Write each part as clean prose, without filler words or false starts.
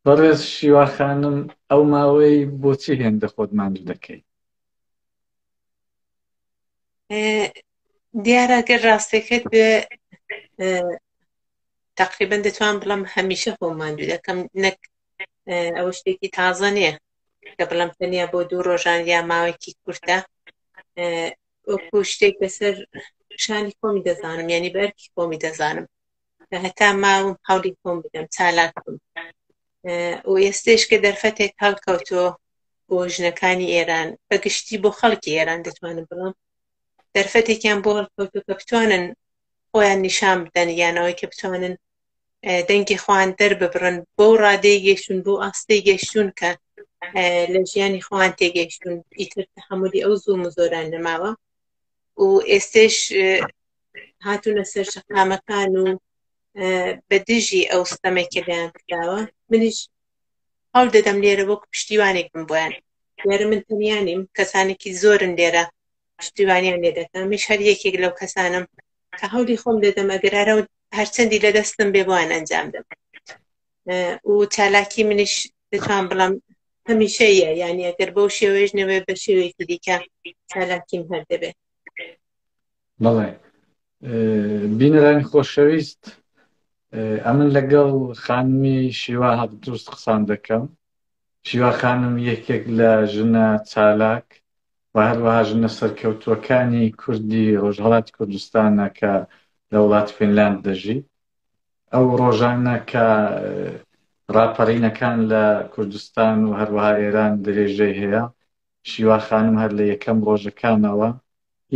بەڕێز شیوا خانم ئەو ماوەی بۆچی هێندە خۆت ماندوو دەکەی؟ دیارە گەر ڕاستەکەت بێ تقریبا دەتوان بڵم هەمیشە خۆم ماندوو دەکەم نەک ئەوە شتێکی تازە نییە کە بڵم تەنیا بۆ دوو ڕۆژان یا ماوەیەکی کورتە وەکو شتێک بەسەر شانی خۆمی دەزانم یعنی بەرکی خۆمی دەزانم هەتا ماوم هەوڵی خۆم بدەم چالاک بم و ئێستێش کە دەرفەتێک هەڵکەوتۆ بۆ ژنەکانی ئێران بە گشتی بۆ خەڵکی ئێران دەتوانم بڵم دەرفەتێکیان بۆ هەڵکەوتو کە بتوانن خۆیان نیشان بدەن یانەوەی کە بتوانن دەنگی خۆیان دەرببڕن بەو ڕادەی گەیشتون بۆ ئاستەی گەیشتون کە لە ژیانی خۆیان تێگەیشتون ئیتر تەحەمولی ئەو زوڵم و زۆران نەماوە و ئێستێش هاتوونە سەر شەقامەکان و بە دژی ئەو ستەمێک کە لێیان کراوە منیش هەوڵ دەدەم لێرە وەک پشتیوانێک بم بۆیان. دیارە من تەنیا نیم، کەسانێکی زۆرن لێرە پشتیوانیان لێ دەکەم، منیش هەر یەکێک لەو کەسانم کە هەوڵی خۆم دەدەم ئەگەر هەر هەرچەندی لە دەستم بێ بۆیان ئەنجام دەم. و چالاکی منیش دەتوان بڵێم هەمیشەیە، یعنی ئەگەر بەو شێوەیەش نەبێ بە شێوەیەکی دیکە چالاکیم هەر دەبێ. بەڵێ بینەرانی خۆشەویست ئەمن لەگەڵ خانمی شیوا هەقدوست قسان دەکەم. شیوا خانم یەکێک لە ژنە چالاک و هەروەها ژنە سەرکەوتووەکانی کوردی ڕۆژهەڵاتی کوردستانە کە لە وڵاتی فینلاند دەژی. ئەو ڕۆژانە کە ڕاپەڕینەکان لە کوردستان و هەروەها ئێران درێژەی هەیە، شیوا خانم هەر لە یەکەم ڕۆژەکانەوە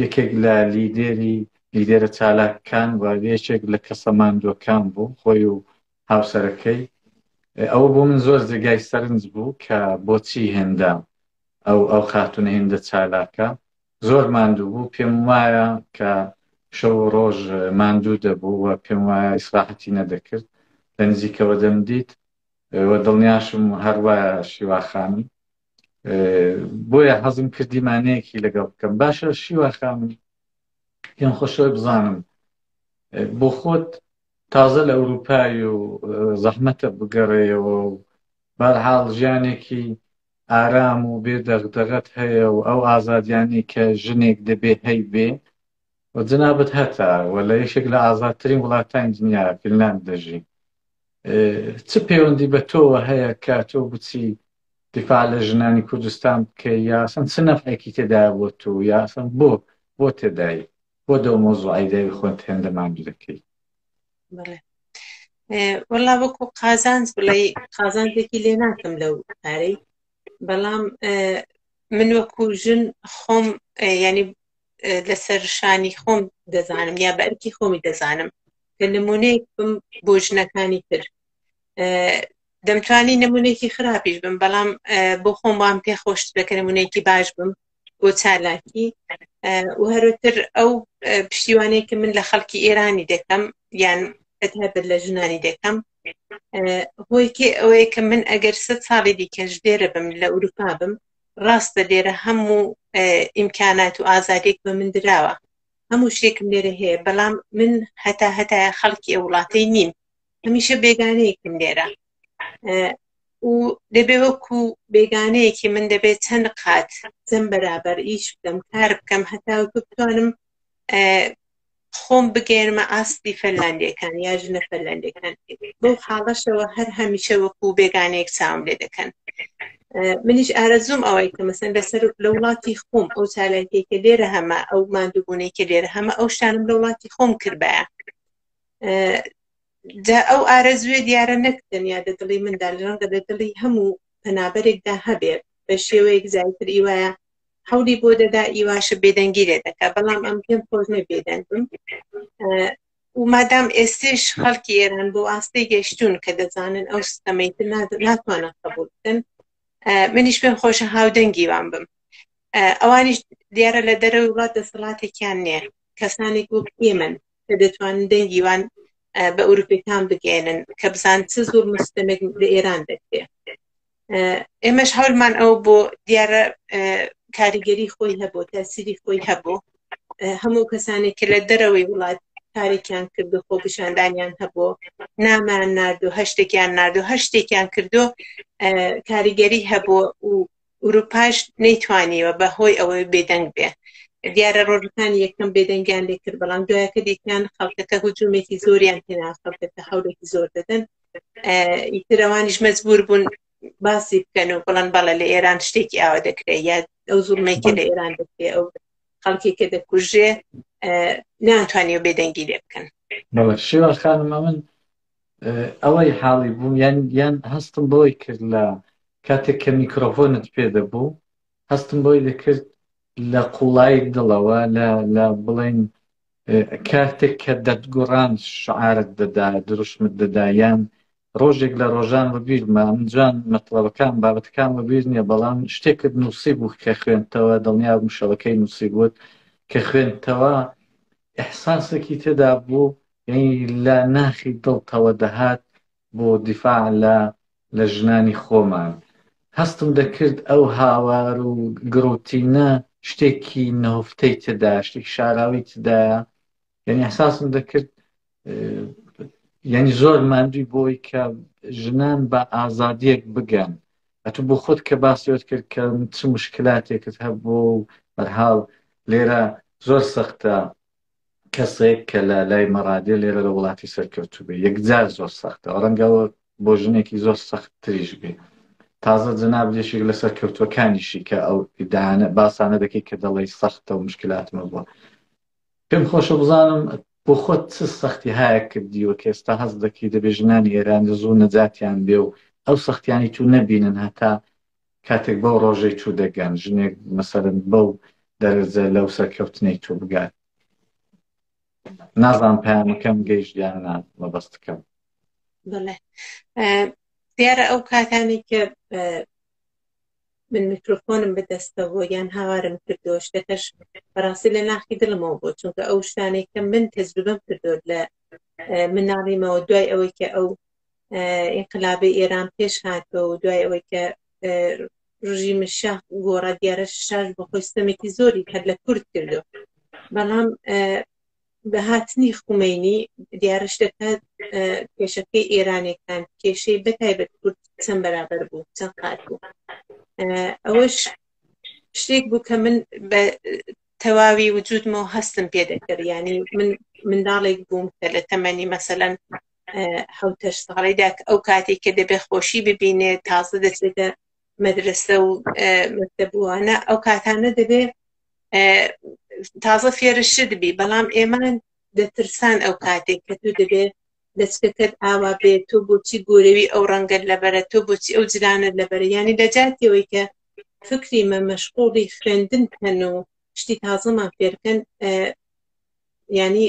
یەکێک لە لیدێری لیدێرە چالاکەکان و یەکێک لە کەسە ماندووەکان بوو، خۆی و هاوسەرەکەی. ئەوە بۆ من زۆر جێگای سەرنج بوو کە بۆچی هێندە ئەو ئەو خاتوونە هێندە چالاکە. زۆر ماندوو بوو، پێم وایە کە شەو و ڕۆژ ماندوو دەبوو و پێم وایە ئیسراحەتی نەدەکرد. لە نزیکەوە دەمدیت و دڵنیاشم هەر وایە شیوا خانم. بۆیە حەزم کرد دیمانەیەکی لەگەڵ بکەم. باشە شیوا خانم، پێم خۆشە بزانم بۆ خۆت تازە لە ئەوروپای و زەحمەتە بگەڕێیەوە و بەرحاڵ ژیانێکی ئارام و بێ دەغدەغەت هەیە و ئەو ئازادیانەی کە ژنێک دەبێ هەیبێ و جەنابت هەتە و لە یەکێک لە ئازادترین وڵاتانی دنیا فینلاند دەژی، چ پەیوەندی بە تۆوە هەیە کە تۆ بچی دیفاع لە ژنانی کوردستان بکەی یا ئەسڵەن چ نەفعێکی تێدایە بۆ تۆ یا ئەسڵەن بۆ بۆ تێدای بۆ دەو مەوزوعەی داوی خۆت هێندە ماندوو دەکەی؟ بەڵێ وەڵا وەکو قازانج بڵێ قازانجێکی لێ ناکەم لەو کارەی، بەڵام من وەکو ژن خۆم ینی لەسەر شانی خۆم دەزانم یا بە ئەرکی خۆمی دەزانم کە نمونەیەک بم بۆ ژنەکانی تر. دەمتوانی نمونەیەکی خراپیش بم، بەڵام بۆ خۆم وام پێ خۆشترە کە نمونەیەکی باش بم بۆ چالاکی و هەروەتر ئەو پشتیوانەیە کە من لە خەڵکی ئێرانی دەکەم یان بەتایبەت لە ژنانی دەکەم، هۆیکێ ئەوەیە کە من ئەگەر 100 ساڵی دیکەش لێرە بم لە ئەوروپا بم، ڕاستە لێرە هەموو ئیمکانات و ئازادیەک بە من دراوە، هەموو شتێکم لێرە هەیە، بەڵام من هەتا هەتایە خەڵکی ئەو وڵاتەی نیم، هەمیشە بێگانەیەکم لێرە و دەبێ وەکو بێگانەیەکی من دەبێت چەند قات چەند بەرابەر ئیش بکەم، کار بکەم هەتاوەکو بتوانم خۆم بگەێنمە ئاستی فەرلاندیەکان یا ژنە فەرلاندیەکان. بەو حاڵەشەوە هەر هەمیشە وەکو بێگانەیەک چاوم لێ دەکەن. منیش ئارەزوم ئەوەی کە مەسەن لەسەر لە وڵاتی خۆم ئەو چالاکیەی کە لێرە هەمە، ئەو ماندووبوونەی کە لێرە هەمە، ئەو شتانم لە وڵاتی خۆم کردبایە. جا ئەو ئارەزوێ دیارە نەک تەنیا لە دڵی مندا، ڕەنگە لە دڵی هەموو پەنابەرێکدا هەبێ بە شێوەیەک زیاتر ئیوایە هەوڵی بۆ دەدا، ئیواشە بێدەنگی لێ دەکا، بەڵام ئەم پێم خۆش نە بێدەنگ بم. و مادام ئێستێش خەڵکی ئێران بۆ ئاستەی گەشتون کە دەزانن ئەو ستەمەی تر ناتوانن قبول بکەن، منیش پێم خۆشە هاودەنگی وان بم. ئەوانیش دیارە لە دەرەوەی وڵات دەسەڵاتێکیان نییە، کەسانێک وەک ئێمەن کە دەتوانن دەنگی وان بە ئەوروپیەکان بگەێنن کە بزان چ زۆر مستەمێک لە ئێران دەکرێت. ئێمەش هەولمان ئەو بۆ دیارە کاریگەری خۆی هەبوو، تاسیری خۆی هەبوو. هەموو کەسانێک کە لە دەرەوەی وڵات کارێکیان کرد و خۆپیشاندانیان هەبوو نامان ناردو هەر شتێکیان ناردو هەر شتێکیان کردو کاریگەری هەبوو و ئوروپاش نەیتوانیوە بە هۆی ئەوەی بێدەنگ بێ دیارە ڕۆژەکانی یەکەم بێدەنگیان لێ کرد بەڵام دوایەکە دیکان خەڵکەکە هجوومێکی زۆریان هێنا خەڵکەکە هەوڵێکی زۆر دەدەن ئیتر ئەوانیش مەجبور بوون باسی بکەن و بڵێن بەڵێ لە ئێران شتێکی ئاوا دەکرێت یا ئەو زوڵمێکی لە ئێران دەکرێت ئەو خەڵکی کە دەکوژێ ناتوانانی بێدەنگی لێ بکەن. بەڵێ شیوا خانم ئەمن ئەوەی حاڵی بووم یان یان هەستم بۆی کرد لە کاتێک کە میکرۆفۆنت پێ دەبوو هەستم بۆی دەکرد لە قوڵایی دڵەوە لە لە بڵێن کاتێک کە دەتگوڕان شعارت دەدا دروشمت دەدا یان ڕۆژێک لە ڕۆژان وەبیرمە من جوان مەتڵەبەکان بابەتەکان وەبیر نییە بەڵام شتێکت نووسی بوو کە خوێندتەوە دڵنیا بووم شەوەکەی نووسی بووت کە خوێندتەوە ئیحساسێکی تێدا بوو یعنی لە ناخی دڵتەوە دەهات بۆ دیفاع لە لە ژنانی خۆمان هەستم دەکرد ئەو هاوار و گڕوتینە شتێکی نهفتەی تێدا شتێکی شاراوی تێدایە یعنی ئیحساسم دەکرد یعنی زۆر ماندووی بۆی کە ژنان بە ئازادیەک بگەن ئەتو بۆ خۆت کە باسیوت کرد کە چ مشکلاتێکت هەبوو و بەرحاڵ لێرە زۆر سەختە کەسێک کە لە لای مەڕادێ لێرە لە وڵاتی سەرکەوتوو بێ یەکجار زۆر سەختە ڕەنگەوە بۆ ژنێکی زۆر سەختتریش بێ تازە جەناب یەکێک لە سەرکەوتوەکانیشی کە ئەو ئیدانە باسانە دەکەی کە دەڵێی سەختە و مشکلاتمە بووە پێم خۆشە بزانم بۆ خۆت چ سەختی هایەکت دیوە کە ئێستا هەست دەکەی دەبێ ژنانی ئێرانی زوو نەجاتیان بێ و ئەو سەختیانی تو نەبینن هەتا کاتێک بەو ڕۆژەی تو دەگەن ژنێک مەسەلەن بەو دەرەجە لەو سەرکەوتنەی تو بگات نازانم پەیامەکەم گەیشت یان نا مەبەستەکەم. بەڵێ دیارە ئەو کاتانەی کە من میکرۆفۆنم بەدەستەوە یان هاوارم کردو شتەکەش بەڕاستی لە ناخی دڵمەوە بۆ چونکە ئەو شتانەی کە من تەجروبەم کردو لە مناڵیمەوە دوای ئەوەی کە ئەو ئینقلابی ئێران پێش هاتەوە و دوای ئەوەی کە ڕژیمی شاه گۆڕا دیارە شاش بە خۆی ستەمێکی زۆری هەر لە کورد کردو بەڵام بە هاتنی خومەینی دیارە شتەکە کێشەکەی ئێرانەکان کێشەی بەتایبەت کورد چەند بەرابەر بوو چەند قات بوو ئەوەش شتێک بوو کە من بە تەواوی وجودمەوە هەستم پێ دەکرد یعنی من منداڵێک بووم کە لە تەمەنی مەسەلەن حوتەش ساڵیدا ئەو کاتێک کە دەبێت خۆشی ببینێت تازە دەچێتە مەدرسە و مەکتەبووانە ئەو کاتانە دەبێ تازە فێرە شت بی بەڵام ئێمە دەترسان ئەو کاتێک کە تو دەبێ دەچکەکەت ئاوا بێت تۆ بۆچی گۆرەوی ئەو ڕەنگەت لەبەرە تۆ بۆچی ئەو جلانت لەبەرە یعنی لە جاتیەوەی کە فکری مە مەشغوڵی خوێندن کەن و شتی تازەمان فێرکەن ینی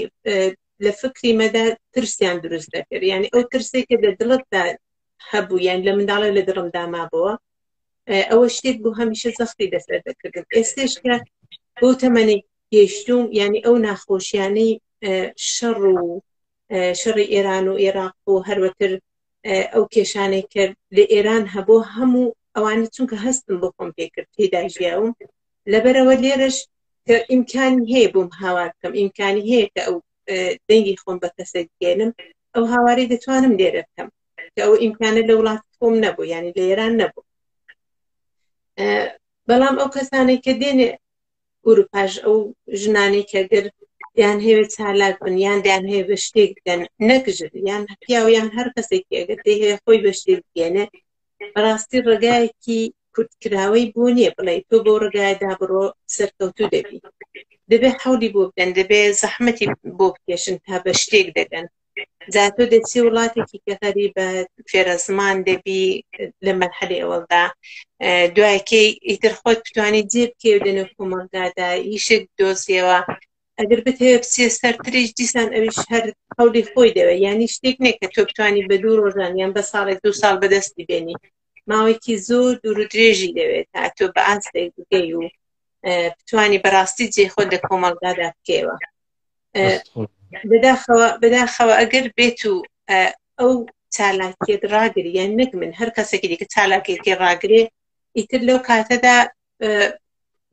لە فکری مەدا ترسیان دروست دەکرد یعنی ئەو ترسێک کە لە دڵتدا هەبوو یان لە منداڵە لە دڵمدا مابەوە ئەوە شتێک بوو هەمیشە زەختی لەسەر دەکردم ئێستێش کە بۆ تەمەنێک گەیشتوم یعنی ئەو ناخۆشیانەی شەڕ و شەڕی ئێران و عێراق و هەروەتر ئەو کێشانەی کە لە ئێران هەبوو هەموو ئەوانە چونکە هەستم بۆ خۆم پێکرد تێدا ژیاوم لەبەرەوە لێرەش کە ئیمکانی هەیە بۆم هاوار بکەم ئیمکانی هەیە کە ئەو دەنگی خۆم بە کەسێک بگەێنم ئەو هاوارەی دەتوانم لێرە بکەم کە ئەو ئیمکانە لە وڵات خۆم نەبوو یعنی لە ئێران نەبوو بەڵام ئەو کەسانێک کە دێنێ ئوروپاش ئەو ژنانەی کە گەر یان هەیە چالاک بن یان دەیان هەیە بە شتێک بگەن نەک ژن یان پیاو یان هەر کەسێکی ئەگەر دەیهەوێ خۆی بە شتێک بگەێنێ بەڕاستی ڕێگایەکی کورتکراوەی بۆ نییە بڵێ تۆ بۆ ڕێگایدا بڕۆ سەرکەوتوو دەبی دەبێ حەولی بۆ بدەن دەبێ زەحمەتی بۆ بکێشن تا بە شتێک دەگەن جا تۆ دەچی وڵاتێکی کە غەریبە فێرە زمان دەبی لە مەرحەلەی ئەوەڵدا دوایکەی ئیتر خۆت بتوانیت جێ بکەوی لەنێو کۆمەڵگادا ئیشێک دۆزیەوە ئەگەر بتەوێت بچیە سەرتریش دیسان ئەویش هەر هەوڵی خۆی دەوێت یعنی شتێک نییە کە تۆ بتوانی بە دوو ڕۆژان یان بە ساڵێک دوو ساڵ بەدەستی بێنی ماوەیەکی زۆر دوور و درێژی دەوێت تا تۆ بە ئاستێک بگەی و بتوانی بەڕاستی جێ خۆت لە کۆمەڵگادا بکەیەوە بەداخەوە بەداخەوە ئەگەر بێت و ئەو چالاکیت ڕاگری یان نەک من هەر کەسێکی دیکە چالاکێکی ڕاگرێ ئیتر لەو کاتەدا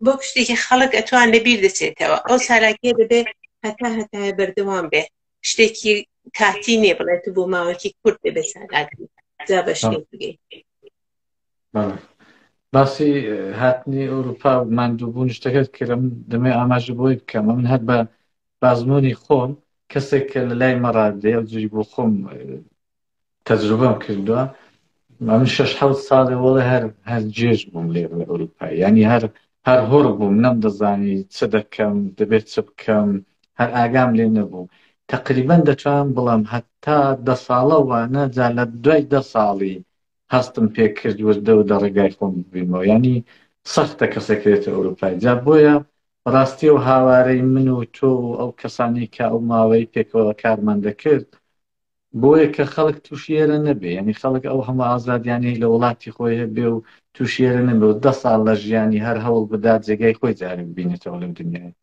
بۆ شتێکی خەڵک ئەتوان لەبیر دەچێتەوە ئەو چالاکیە دەبێت هەتا هەتایە بەردەوام بێ. شتێکی کاتی نییە بڵێت بۆ ماوەکی کورت دەبێت چالاکی جا بە شتێک بگەیت. باسی هاتنی ئەوروپا و ماندووبوون شتەکەت کرد من دەمێ ئاماژە بۆی بکەم من هەر بە بازمۆنی خۆم کەسێک کە لە لای مەڕادێ ئەو جوری بۆ خۆم تەجروبەم کردووە من شش حەوت ساڵێ وەڵێ هەر هەر جێژ بووم لێرە لە ئەوروپا یعنی هەر هەر هۆڕ بووم نەمدەزانی چ دەکەم دەبێت چ بکەم هەر ئاگام لێ نەبوو تقریبا دەتوانم بڵێم هەتا دە ساڵە وانە جا لە دوای دە ساڵی هەستم پێ کرد وردە وردە ڕێگای خۆم ببینمەوە یانی سەختە کەسێک دێتە ئەوروپای جا بۆیە ڕاستی و هاوارەی من و تۆ و ئەو کەسانی کە ئەو ماوەی پێکەوە کارمان دەکرد بۆیە کە خەڵک تووشی ئێرە نەبێ یعنی خەڵک ئەو هەموو ئازادیانەی لە وڵاتی خۆی هەبێ و تووشی ئێرە نەبێ و دە ساڵ لە ژیانی هەر هەوڵ بدات جێگای خۆی جارێک ببینێتەوە لەم دنیای.